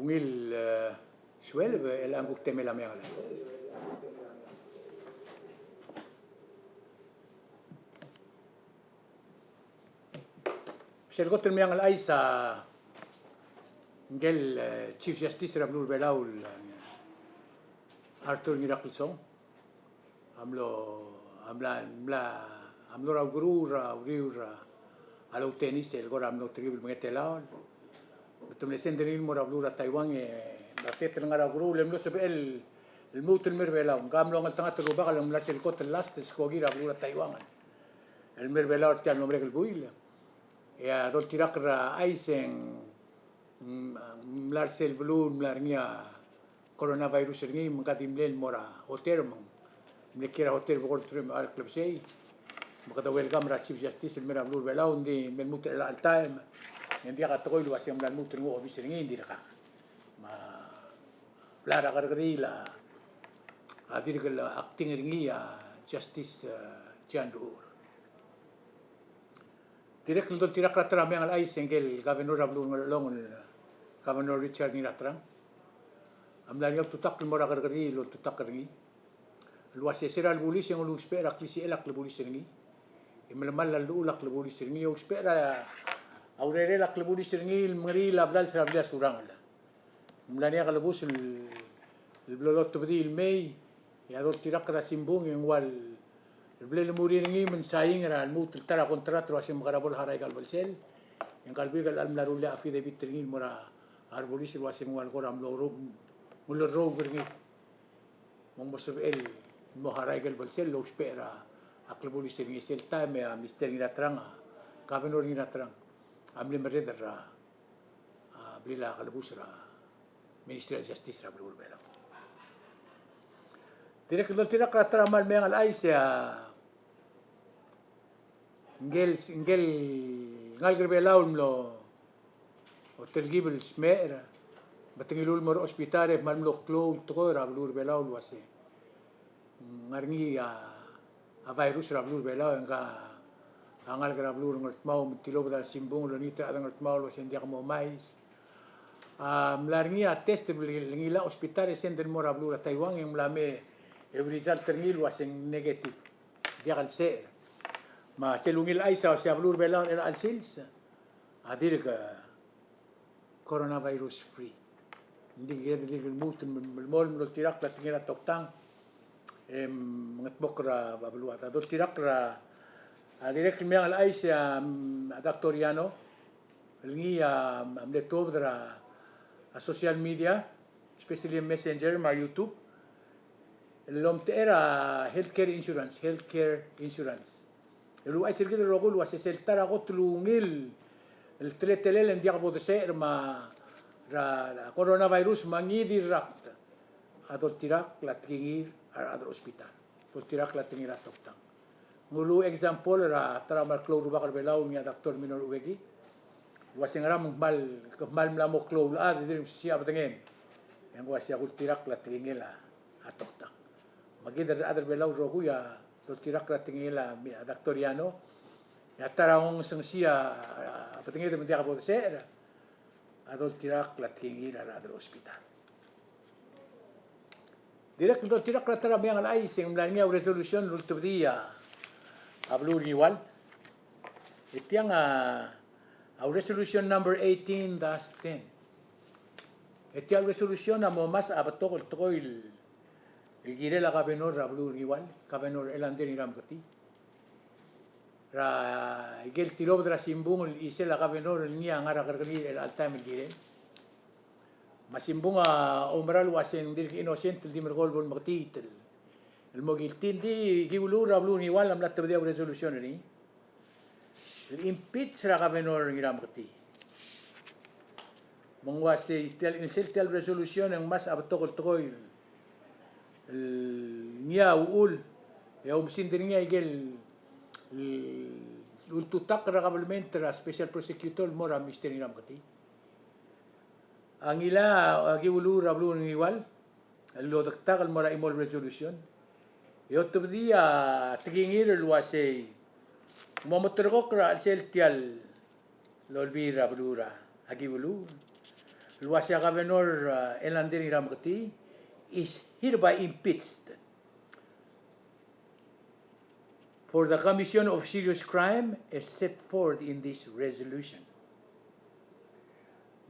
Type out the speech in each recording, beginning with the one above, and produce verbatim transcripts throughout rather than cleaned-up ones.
Ungil, eh, sueleb, e chelechang kuk temel a Meang el Chais. Sel kot el Meang el Chais a ngike el, eh, Chief Justice er a beluu er a Belau el, eh, Arthur Ngiraklsong. A mlo, a mla, mla, a mlo er a ukeruul er a uriul er a, a lou tenis el kora mlo telkib el mengetelaol. Me te mle send er ngii el mo er a beluu er a Taiwan e, mla tetel ngar er a ukeruul e mlo sebechel el lmuut el mei er a Belau. Ng mlo ngeltengat el rubak el mla sel kot el last el skoki er a beluu er a Taiwan el mei er a Belau er tia el mlo merek el buil. E a doltirakl er a chais e ng, mm, mla er sel beluu el mla er ngii a coronavirus er ngii, me ng di mle el mo er a hotel, me ng mle kiei er a hotel el bo kora teruich me a eua el klebesei. Me kede welcome er a Chief Justice el mei er a beluu er a Belau, ng di mle lmuut er chelecha el taem. E ng diak a tekoi el uase ng mla lmuut el nguu a obis er ngii, ng dirkak. Me a blai er a kerrekeriil a dirk el acting er ngii a Justice, eh, John Ruur. Dirrek el doltirakl er a ta er a Meang el Chais e ngike el governor er a beluu er a Ngerchelong el Governor Richard Ngiraterang a mla er ngii a ultutakl el mo er a kerrekeriil el oltutakl er ngii el uase se er a klebulis e ng uluusbech er a klisichel a klebulis er ngii. E melemall a llechul a klebulis er ngii e ousbech er a urerel a klebulis er ngii el mengeriil a blals er a blil a Surangel. Ng mla er ngii a kelebus el, el blo lotebedii el mei, e a doltirakl er a simbung e ng ua el ble lemurir ngii me ng saing er a lmuut el ta er a kontrat el uase ng mekera bo el harau aika el belsel. E ngka el buik a mla rullii a affidavit er ngii el mo er a rebulis el uase ng ua el kora mlo ro-, mlo rokui er ngii. Me ng mo sebechel el mo harau aika el belsel el ousbech er a klebulis er ngii. Sel taem e a Mister Ngiraterang, a Governor Ngiraterang a mle merreder er a a blil a kelebus er a Ministry of Justice er a beluu er a Belau. Dirrek el doltirakl er a ta er a kmal Meang el Chais e a ngike el, ngike el ngalek er a Belau el mlo telkib el smecher me te ngiluu el mo er a hospital e kmal mlo klou el tekoi er a beluu er a Belau el uase ng ngar er ngii a, a virus er a beluu er a Belau, e ngka a ngalek er a beluu er a Ngardmau me ng tilobed a simbung el olengit er a rechad er a Ngardmau el uase ng diak momais. A mla er ngii a test el ngilai a hospital e send el mo er a beluu er a Taiwan e ng mla mei e result er ngii el uase ng negative, diak el secher. Me sel ungil chais a uase a beluu er a Belau er chelecha el sils a dirk coronavirus free. Ng di kid el lmuut el melemolem el oltirakl a tekingel a toktang e mengetmokl er a beluad. A doltirakl er a, a dirrek el Meang el Chais e a, mm, a Doctor Yano el ngii a, mm, a mle tuobed er a, a social media, especially Messenger me a YouTube, el omtechei er a healthcare insurance, healthcare insurance. El uluuchais er kid el rokui el uase sel ta er a kot el ungil el teletelel e ng diak bo desecher me a, er a coronavirus me a ngii di rakt, a doltirakl a tekingir a rechad er a hospital. Doltirakl a tekingir a toktang. Ng uluuchais example er a ta er a kmal klou el rubak er a Belau el ngii a Doctor Minoru Ueki el uase ngera me ng kmal, kmal mla mo klou el chad e dirk mesisiich a bedengem. E ng uase a kultirakl a tekingel a a toktang. Me kid el rechad er a Belau el rokui a doltirakl er a tekingel a, a Doctor Yano. E a ta er a ongesengesii a, a bedenged me ng diak bo desecher, a doltirakl a tekingir a rechad er a hospital. Dirrek el doltirakl er a ta er a Meang el Chais e ng mla er ngii a resolution el ultebedii a beluu er a Ngiwal. E tiang a, a resolution number eighteen dash ten. E tia el resolution a mo masech a betok el tekoi el el kirel a governor er a beluu er a Ngiwal, Governor Ellender Ngirameketii, er a ikel tilobed er a simbung el chisel a governor el ngii a ngar er a kerrekeriil er chelecha el taem el kirel. Me a simbung a oumera el uase ng dirk innocent el di merekong el bo lemeketiit el mo guilty. Ng di Kiuluul er a beluu er a Ngiwal a mla tebedii a resolution er ngii el impeach er a governor Ngirameketii. Me ng uase tia el, sel tia el resolution e ng masech a betok el tekoi el ngii a uchul e oumesingd er ngii a ikel, el ultutakl er a government er a special prosecutor el mo er a Mister Ngirameketii. A ngilai a Kiuluul er a beluu er a Ngiwal el lodektak el mo er a chimo el resolution. E otebedii a tekingir el uasei, mo meterekokl er a chelsel tia el olbiil er a beluu er a Kiuluul. el uase a Governor, uh, Ellender Ngirameketii is hereby impeached for the commission of serious crime as set forth in this resolution.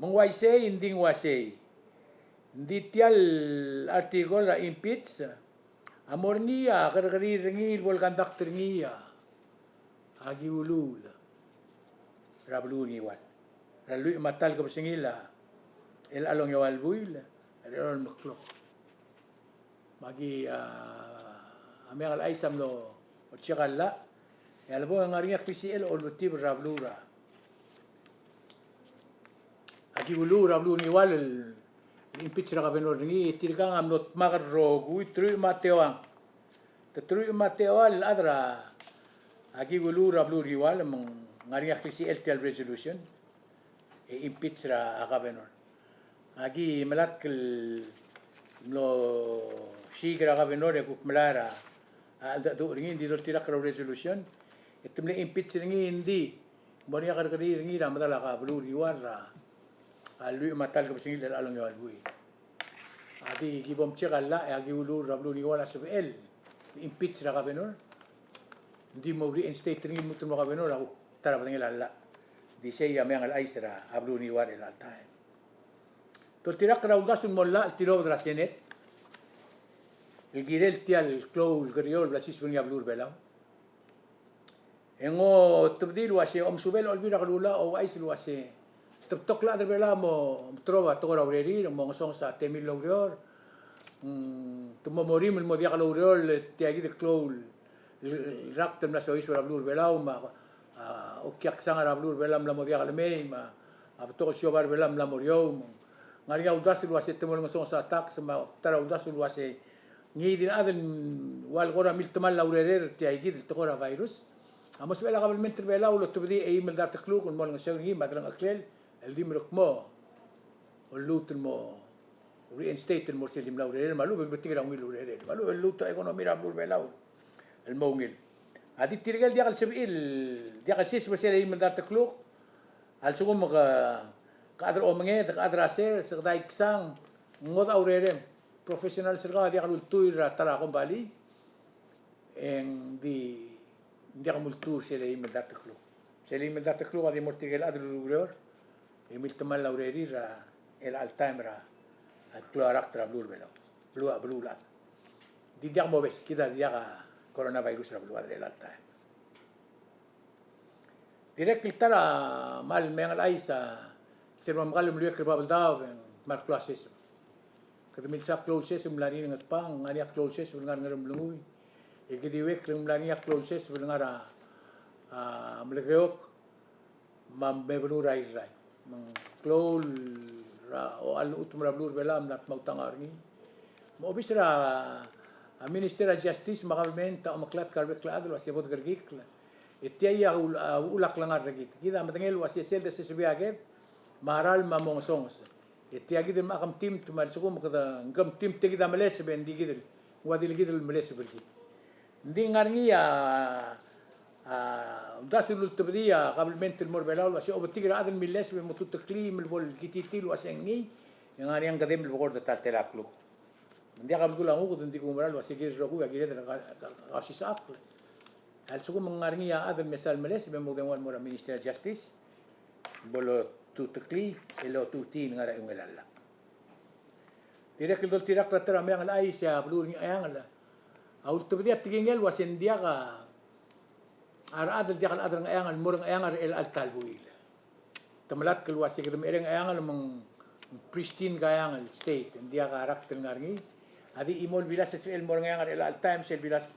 Me ng uaisei, ng di ng uaisei, ng di tia el article er a impeach a mo er ngii a kerrekeriil er ngii el bo le conduct er ngii a kiuluul er a beluu er Ngiwal er a lluich me a ta el kebesengil a chelecha el ongeua el buil er a elolem el klok. Me aki, a, a Meang el Chais a mlo check a llach, e a lebo e ng ngar er ngii a klisichel a olbetibel er a beluu er a, a kiuluul er a beluu er Ngiwal el impeach er a governor er ngii. Tirkang a mlo dmak el rokui, teruich me a teua. Te teruich me a teua el chad er a kiuluul er a beluu er Ngiwal, me ng ngar er ngii a klisichel tia el resolution e impeach er a governor. Aki melatk el mlo siik er a governor e kuk melai er a cheldecheduch er ngii, ng di doltirakl er a resolution e te mle impeach er ngii, ng di mo er ngii a kerrekeriil er ngii er a medal a beluu er Ngiwal er a lluich me a ta el kebesengil er a chelecha el ongeua el buil. A di ki bo mcheck a llach e a kiuluul er a beluu er Ngiwal a sebechel el impeach er a governor. Ng di mo reinstate er ngii el lmuut el mo governor a kuk ta er a bedengel a llach. Ng di sei a Meang el Chais er a beluu er Ngiwal er chelecha el taem. Doltirakl er a uldasu el mo llach el tilobed er a Senate el kirel tia el klou el keriou el bla lsiseb er ngii a beluu er Belau. E ng otebedii el uase omesubel a Olbiil er a Kelulau a ouchais el uase te betok el chad er Belau a mo meterob a tekoi er a urerir, mo ngesonges a temir el oureor. Mm, te mo merim el mo diak loureor el tia kid el klou el rakt el mla soiseb er a beluu er Belau, me a, a, okiaksang er a beluu er Belau a mla mo diak lemei, me a, a betok el siobai er Belau a mla mo er eou. Me ng ngar er ngii a uldasu el uase te mo olengesonges a tax, me a ta er a uldasu el uase ngii di el chad el ua el kora miltemall a urerir er tia kid el tekoi er a virus. A mo sebechel a kabelment er Belau el otebedii a eim el dart el kluk el mo olengeseu er ngii me a delengcheklel el di merekmo lluut el mo reinstate el mo er sel di mla urerir, me a lechub e ng betik er a ungil urerir, me a lechub e lluut a economy er a beluu er Belau el mo ungil. A di tirke el diak el sebechir, diak el siseb er sel eim el dart el kluk, a lsekum ke, ke chad er a omenged, ke chad er a sers, ke daiksang, ng ngodech a urerem. Professionals er kau a diak lultuil er a ta er a kombalii, e ng di, ng diak multuu er sel eim el dart el kluk. Sel eim el dart el kluk a di mo er tirke el chad el ureor e miltemall a urerir er a chelecha el taem er a klou a rakt er a beluu er Belau. Beluu, beluu el chad. Ng di diak mobes, kid a diak a coronavirus er a beluad er chelecha el taem. Dirrek el ta er a kmal Meang el Chais a sel mo mekall el meliuekl er a Babeldaob e ng kmal klou a seseb. Kede milsa klou el seseb el mla er ngii er a Ngatpang, ng ngar er ngii a klou el seseb el ngar er a Ngeremlengui. E kede iuekl e ng mla er ngii a klou el seseb el ngar er a, a, Melekeok me a Mebeluu er a Irrai. Me ng klou er a, o, a lluut el mo er a beluu er Belau a mla dmautangau er ngii. Me a obis er a, a Minister er a Justice me a government a omeklatk a rebek el chad el uase bo dekerekikl. E tia a ul-, a uchul a klengar er kid. Kid a medengei el uase sel desesebii a ked me a ralm a mo ngesonges. E tia kid el mla kemtimt me a lsekum kede kemtimt e kid a meleseb e ng di kid el, ng ua di le kid el meleseb er kid. Ng di ngar er ngii a, a, uldasu el ultebedii a kabelment el mo er Belau el uase obetik er a chad el milleseb e mo tuteklii me bo el kititii el uase ngii, e ng ngar er ngii a ngkedem el bekord er a ta el telael a kluk. Ng diak a belkul a nguked, ng di kumerang el uase kired el rokui a kired el ka, ka, ka, kausisechakl. A lsekum ng ngar er ngii a chad el mesa el meleseb e mo dengua el mo er a Ministry of Justice, bo lotuteklii e lotutii el ngar er a eungel a llach. Dirrek el doltirakl er a ta er a Meang el Chais e a beluu er Ngcheangel a ultebedii a tekingel el uase ng diak a rechad el diak el chad er Ngcheangel el mo er Ngcheangel er chelecha el ta el buil. Te melatk el uase kede mechei er a Ngcheangel me ng pristine Ngcheangel State, ng diak a rakt el ngar er ngii. A di chimo el bilas el sebechel el mo er Ngcheangel er chelecha el taem sel bilas,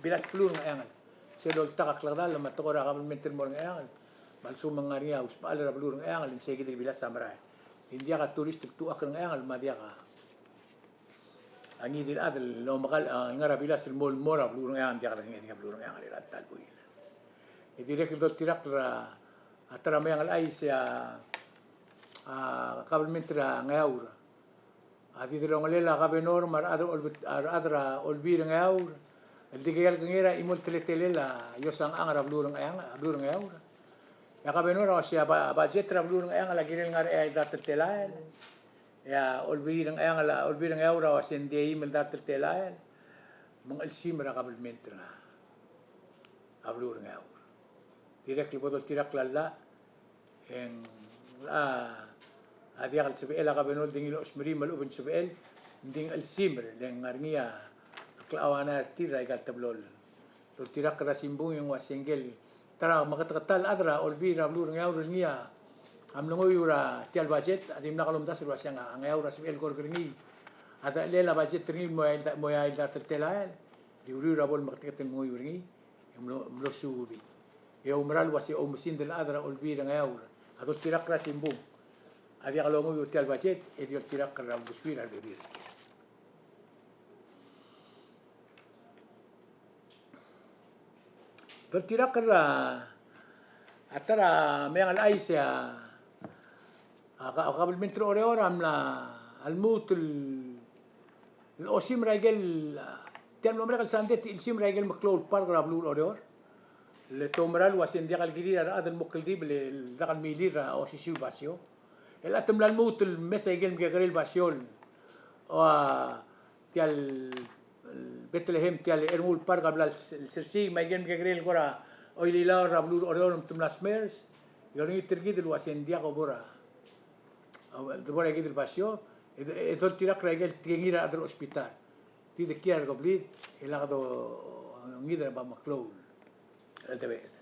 bilas beluu er Ngcheangel. Sel oltak a klekedall me a tekoi er a kabelment el mo er Ngcheangel. Me a lsekum ng ngar er ngii a usbechall er a beluu er Ngcheangel, e ng sei kid el bilas a merael. Ng diak a tourist el tuchakl er Ngcheangel me a diak a a ngii di el chad el omekall, a, ngar er a bilas el mo, mo er a beluu er Ngcheangel, ng diak lekengei er ngii a beluu er Ngcheangel er chelecha el ta el buil. E dirrek el doltirakl er a, a ta er a Meang el Chais e a, a, kabelment er a Ngeaur a di delongelel a kabenor me a rechad er a olbet-, a rechad er a olbiil er Ngeaur el dikea lekengei er a chimo el teletelel a iosang chang er a beluu er Ngcheang-, a beluu er Ngeaur. E a governor a uasei a ba-, budget er a beluu er a Ngcheangel a kirel ngar er a eai el dart el telael. E a Olbiil er a Ngcheangel, Olbiil er a Ngeaur a uasei ng di eim el dart el telael. Me ng chelsimer a kabelment er a beluu er a Ngeaur. Dirrek el bo doltirakl a llach, e ng locha diak el sebechel a governor el di ngii el ochesmerii me a lechub e ng sebechel, ng di ng chelsimer, le ng ngar er ngii a klechau a ngar er tir er aika el teblo el doltirakl er a simbung e ng uasei ngike el ta er a meketeketang el chad er a Olbiil er a beluu er a Ngeaur el ngii a mlengoiu er tia el budget a dimlak lomdasu el uasei a Ngeaur a sebechel el kork er ngii a dechelel a budget er ngii el mo eai el da-, mo eai el dart el telael, di uriul er a bo lemeketeketang el mengoiu er ngii, e mlo, mlo suubii. E oumera el uasei oumesingd el chad er a Olbiil er a Ngeaur a doltirakl er a simbung a diak longoiu er tia el budget, e di oltirakl er a uldesuir a rebebil er tir. Doltirakl er a, a ta er a meang el chais e a, a ka-, a kabelment er a Oreor a mla lmuut el, el osimer aike el, tia el mlo merek el sandei e te chelsimer aike el meklou el park er a beluu er a Oreor. Le te oumera el uasei ng diak el kirir a rechad el mo kldibel el dak el milir er a osisiu el basio. El a te mla lmuut el mes aike el mekekerei el basio el, o a tia el, el Bethlehem, tia el Ernguul Park a bla el s-, el sersiik me aike el mekekerei el kora oililau er a beluu er a Oreor me te mla smers. E olengit er kid el uasei ng diak bo er a, a, bo er aike el basio, e, e doltirakl er aike el tekingir a rechad er a hospital. Di de kiei er a rekeblid, e lak dongid er a ba meklou el cheldebechel.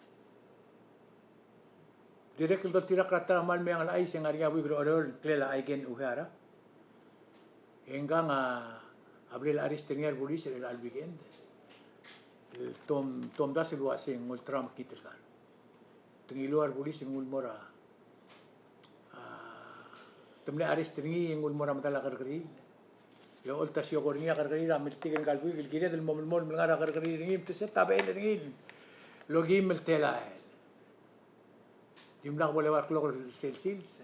Dirrek el doltirakl er a ta er a kmal meang el chais e ng ngar er ngii a buik er a Oreor el ngklel a Aiken Uehara. E ngkang a, a blal arrest er ngii a rebulis er chelecha el weekend. El te om, te omdasu el uasei ng ulteramekngit el kar. Te ngiluu a rebulis e nguu el mo er a, a, te mle arrest er ngii e nguu el mo er a medal a kerrekeriil. E olta sioko er ngii a kerrekeriil a miltik er ngka el buik el kired el mo melemolem el ngar er a kerrekeriil er ngii me te se tabechel er ngii el okeim el telael. Dimlak bo le eua el klok er sel sils,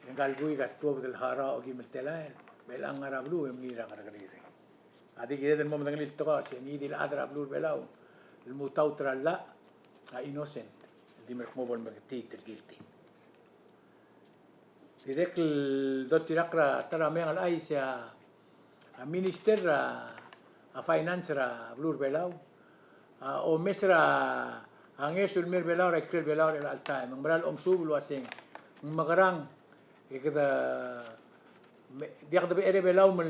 e ngka el buik a tuobed el harau a okeim el telael, me chelechang ngar er a beluu e mengiil er a kerrekeriil er ngii. A di kired el mo medengelii el tekoi el uasei ngii di el chad er a beluu er a Belau el mutaut er a llach a innocent, el di merek mo bo lemeketiit el guilty. Dirrek el doltirakl er a ta er a meang el chais e a, a minister er a, a finance er a beluu er a Belau a omes er a ngeso el mei er a Belau er a ikrel Belau er chelecha el taem. Me ng mera el omesub el uasei ng mekerang e kede, me, diak de becherei a Belau me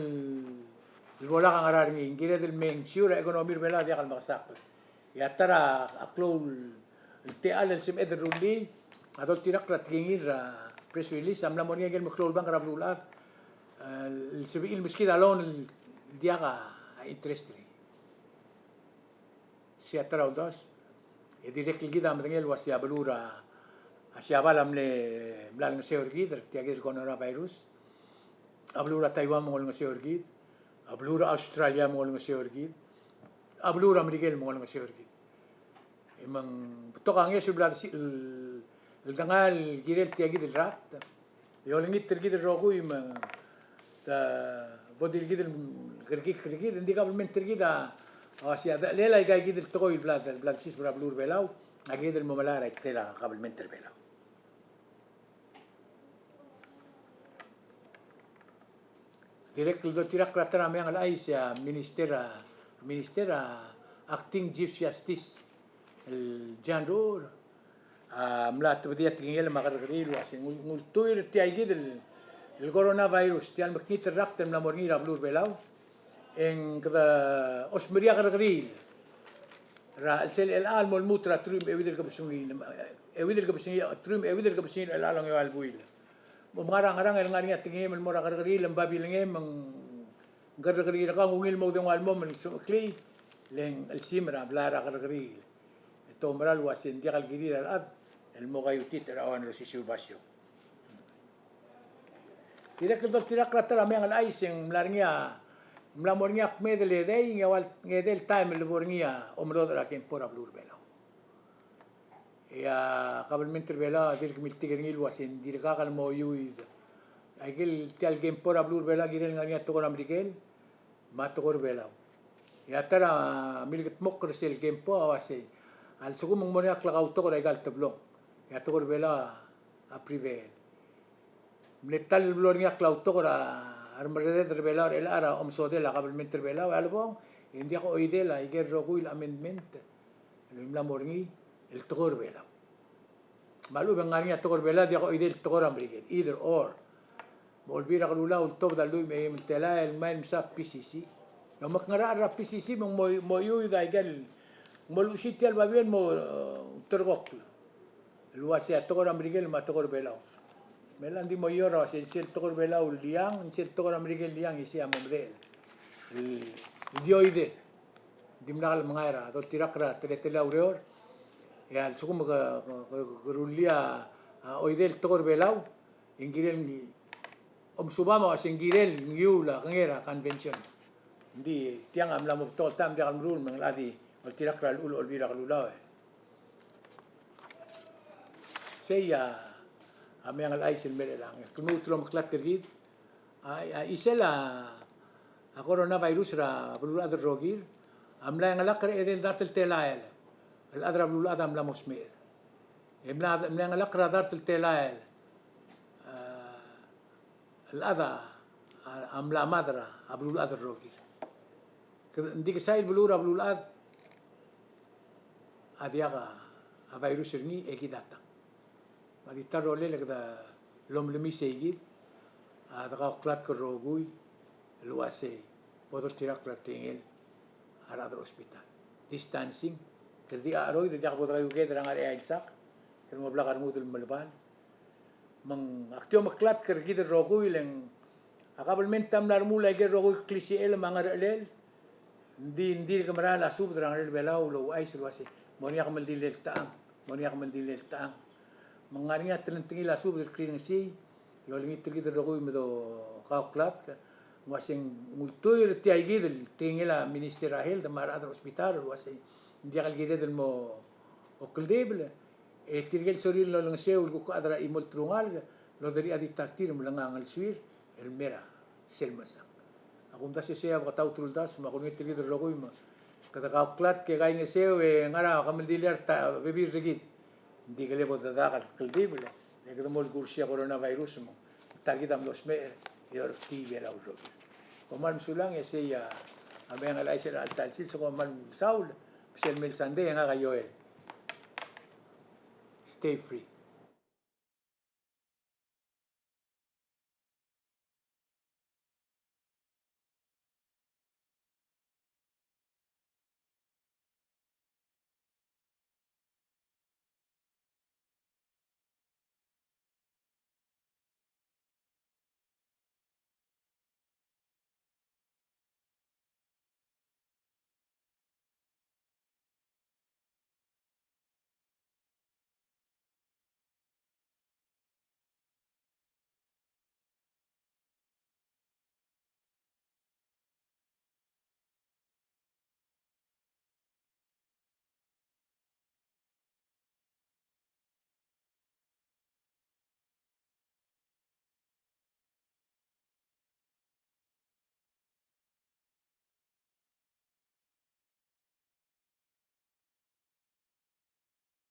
le bo lak a ngerang er ngii. Ng kired el make sure a economy er a Belau a diak el mekesakl. E a ta er a klou el techall el sebeched el rullii a doltirakl er a tekingir er a press release a mla mo er ngii a ikel meklou el bank er a beluulechad, e, el sebechir el meskid a loan el diak a interest er ngii. Se a ta er a uldasu, e dirrek el kid a medengei el uasei a beluu er a, a Siabal a mle, mla olengeseu er kid er tia kid el coronavirus. A beluu er a Taiwan a mle olengeseu er kid. A beluu er a Australia a mle olengeseu er kid. A beluu er a Merikel a mle olengeseu er kid. E me ng betok a ngeso el bla desi-, el, el dengai el kirel tia kid el rat. E olengit er kid el rokui me te bo di kid el kerekikl er kid, ng di kabelment er kid a, a uasei a dechelel aika kid el tekoi el bla, bla desiseb er a beluu er a Belau, a kired el mo melai er a ikrel a kabelment er a Belau. Dirrek el doltirakl er a ta er a meang el chais e a minister, a minister, a acting Chief Justice el John Ruur a mla tebedii a tekingel me a kerrekeriil el uasei ng ul-, ng ultuil er tia kid el, el coronavirus, tia el mekngit el rakt el mla mo er ngii er a beluu er a Belau, e ng kede osmerii a kerrekeriil er a chelsel chelecha el mo lmuut er a teruich me a euid el kebesengil, euid el kebesengil, teruich me a euid el kebesengil er chelecha el ongeua el buil. Me ng ngar er a ngerang el ngar er ngii a tekingem el mo er a kerrekeriil el babilngem, me ng kerrekeriil er kau ng ungil mo oudengua el mo me ng sebecheklii, le ng chelsimer a blai er a kerrekeriil. E te oumera el uasei ng diak el kirir a rechad el mo kaiutit er a one el osisiu el basio. Dirrek el doltirakl er a ta er a meang el chais e ng mla er ngii a, mla mo er ngii a kmeed el edei, ng eua el, ng edei el taem el lebo er ngii a omelodech er a kempo er a beluu er a Belau. E a kabelment er a Belau a dirk miltik er ngii el uasei ng dirkak el mo iuid. Aike el tia el kempo er a beluu er a Belau a kirel ngar er ngii a tekoi er a Merikel me a tekoi er a Belau. E a ta er a milkedmokl er sel kempo a uasei a lsekum ng mo er ngii a klekautok er aika el teblong E a tekoi er a Belau a prevail. Mle ta el blo er ngii a klautok er a remerredel er a Belau er chelecha er a omesodel a kabelment er a Belau, e a lebong e ng diak oidel a ikel rokui el amendment el mla mo er ngii el tekoi er a Belau. Me a lechub e ng ngar er ngii a tekoi er a Belau, diak oidel el tekoi er a Merikel, either or. Me a Olbiil er a Kelulau a ultobed a lluich me a eim el telael el ngmai el msa PCC. Ng omekngerachel er a PCC me ng mo, mo iuid a ikel, mo luchesii tia el babier el mo, eh, ulterekokl el uasei a tekoi er a Merikel me a tekoi er a Belau. Me ng di mo ior a uasei sel tekoi er a Belau el liang, sel tekoi er a Merikel el liang, isei a mo medechel el di oidel. Dimlak el mengai er a doltirakl er a teletelel a ureor. E a lsekum ke, ke, ke, ke rullii a oidel el tekoi er a Belau, e ng kirel omesubam a uasei ng kirel ngiul a kengei er a convention. Ng di tiang a mla mo betok el taem, diak el meruul me ng locha di oltirakl er a llechul a Olbiil er a Kelulau. Sei a meang el chais el mei er chelechang. Kemiu el omeklatk er kid, a, a chisel a, a coronavirus er a beluulechad el rokir a mla chengelakl er a edei el dart el telael el chad er a beluulechad a mla mo smecher. E mla, mla chengelakl er a dart el telael, a, el chad a, a mla mad er a beluulechad el rokir. Kede, ng di kesai el beluu er a beluulechad a diak a virus er ngii e kid a tang. Me a di ta el rolel e kede lomelemiis e kid a de kauklatk el rokui el uasei bo doltirakl er a tekingel a rechad er a hospital. Distancing, kede di cheroid e diak bo de kaiuekeed er a ngar er a eai el sak, kede mo blak a rengud el melebal. Me ng ak di omeklatk er kid el rokui el ng a kabelment a mla remuul a ikel rokui el klisichel me a ngerechelel, ng di, ng dirk merael a subed er a ngerel Belau el ouchais el uasei, mo er ngii a kemeldiil el techang, mo er ngii a kemeldiil el techang. Me ng ngar er ngii a telengtengil a subed el krirengesii, e olengit er kid el rokui me dokauklatk, ng uasei ng ultuil er tia kid el tekingel a Minister er a Health me a rechad er a hospital el uasei ng diak el kired el mo okldibel, e tirke el sorir el olengeseu el kuk chad er a chimo el telungalek el oderii a di ta er tir me lenga a ngelsuir el mei er a sel mechesang. A kumdasu e sei a bek el ta el uldasu, me a kulengit er kid el rokui me kede kauklatk e kaingeseu e ngar er a kemeldiil er a ta bebil er kid. Ng di kele bo dedak el kldibel e kede mo olkursii a coronavirus me ng ta er kid a mlo smecher e orektii Belau el rokir. Kom kmal mesulang, e sei a meang el chais er a chelecha el sils, kom kmal mesaul. Me sel mei el Sunday e ngak a Joel. Stay free.